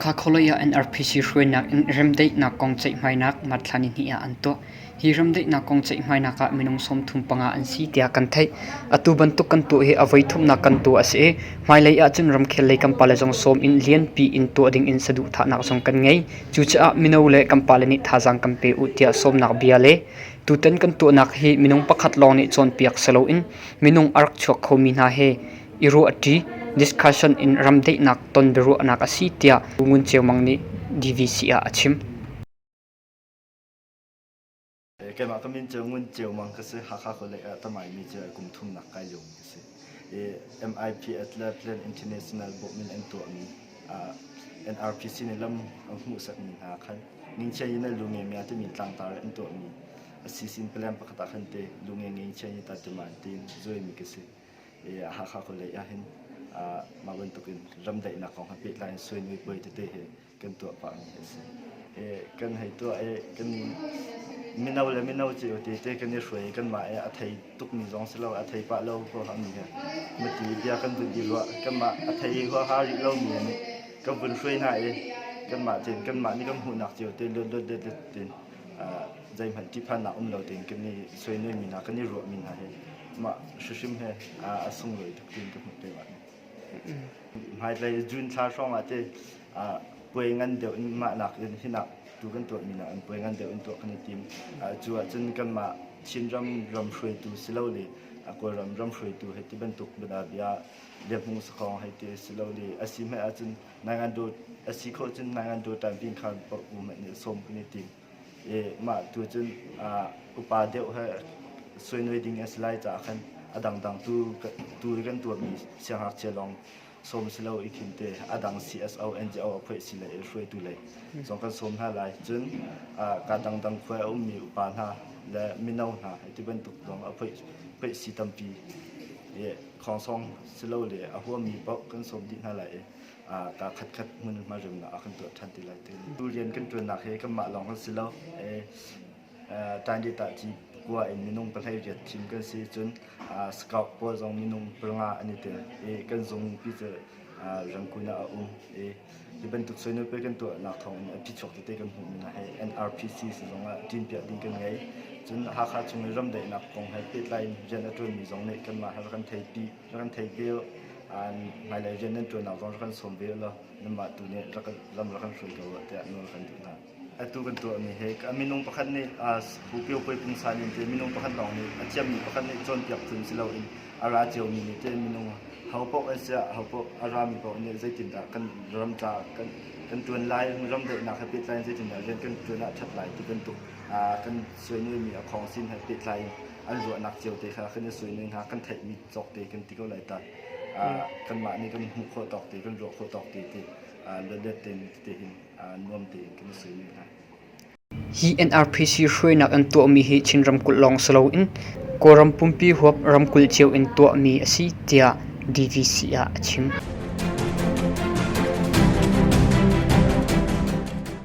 Hakha khualei ah NRPC hruainak in remdaihnak kong ceihmainak Marthla nihnih ah an tuah. Hi remdaihnak kong ceihmainak ah minung 35 an si tiah kan theih. Atu bantuk kan tuah hi a voithumnak kan tuah a si i hmailei ahcun ramkhel lei kan pale zong sawm in lianpi in tuah ding in saduhthahnak zong kan ngei. Cucaah mino le kan pale nih thazaang kan pe u tiah sawmnak bia le tutan kan tuahnak hi minung pakhat lawng nih cawnpiak si loin minung a rak chuak khomi hna he i ruahṭi discussion in ramdaihnak ton biaruahnak a si tiah Ngun Ceu Mang nih DVC ah a chim. Keimah ka min cu Ngun Ceu Mang ka si. Hakha College ah tamai mi cu kum thumnak kai lio mi ka si. MIP Atla Plan International bawmh in an tuahmi NRPC nih lam an hmuhsakmi hna khan Ningchia yin lu nge mya timi tlangtar an tuahmi a sisin plan pakhat ah khan te lu nge nge chia ni ta timan tin zuaimi ka si. Hakha khualei ahhin mah bantukin ramdaihnak kong he pehtlai in suainui puai tete hi kan tuah pahmi a si. Kan hei tuah i kan mino le mino cio tete kan i hruai i kanmah i a thei tukmi zong si lo a thei pah lo huaha mi he mati bia kan vun i ruah kanmah a thei huaha rih lomi nih kan vun hruai hna i kanmah tein kanmah nih kan hmuhnak cio te luat luat luat tein zeihmanh ṭihphannak um lo tein kan i suainui mi hna kan i ruahmi hna hi mah hrimhrim he a sunglawi tuk tiin ka hmuh te lai. Hmailei June thla hrawng ah te puai ngan deuh in mah nak in hinak tu kan tuah mi nak in puai ngan deuh in tuah kan i tim. Cu ahcun kanmah Chinram ram hruaitu silole Kawlram ram hruaitu hei ti bantuk bia bia Lianhmung Sakhong hei ti silole a si hmanh ahcun Naingandaw a si khawh cun Naingandaw Tanping khan paoh hmanh nih sawm kan i tim. Mah tu cun upa deuh he suainui ding a si lai caah khan a dangdang tu tu i kan tuahmi siangngakchia lawng sawm si lo i khin te a dang CSO NGO a phoih si le hruaitu lei zong kan sawm hna lai. Cun ka dangdang khua a ummi upa hna le mino hna ti bantuk zong a phoih phoih si tampi i khongsong si lo le a huammi paoh kan sawm dih hna lai i ka khatkhat hmunhma remnak a kan tuah ṭhan ti lai ti. Tu rian kan ṭuannak hi kanmah lawng kan si lo. Ṭaindi tahci kua in minung pahlei riat thim kan si cun scout pawl zong minung panga an i tel i kan zung pi cu Rangoon ah a um i hi bantuk soinupe kan tuahnak thawng in a phichuak tete kan hmuhmi hna hi NRPC zong ah ṭinpiah ding kan ngei. Cun Hakha chung i ramdaihnak kong he pehtlai in rian a ṭuanmi zong nih kanmah he rak kan theipi rak kan thei ve hmailei rian nan ṭuannak zong rak kan sawm ve ulaw nanmah tu nih rak lam rak kan hruai ko uh tiah nawl kan duh hna. Atu kan tuahmi hi minung pakhat nih Hupio puai pungsan in te minung pakhat lawng nih a thiammi pakhat nih cawnpiak phun si loin a ra ciomi nih te minung ho paoh an siah ho paoh a rami paoh nih zeitindah kan ram ca kan kan ṭuan lai ram daihnak he pehtlai in zeitindah rian kan ṭuan ah ṭhat lai ti bantuk kan suainui a khawng sin he pehtlai in an ruahnak cio te kha kan i suainui hna kan theihmi cawk te kan ti ko lai ta kanmah nih kan hmuh khawh tawk te kan ruah khawh tawk te te let te te hin nuam tein kan i suainui hna. Hi NRPC hruainak an tuahmi hi Chin ramkulh lawng si loin Kawlram pumpi huap ramkulh cio in tuahmi a si tiah DVC ah a chim.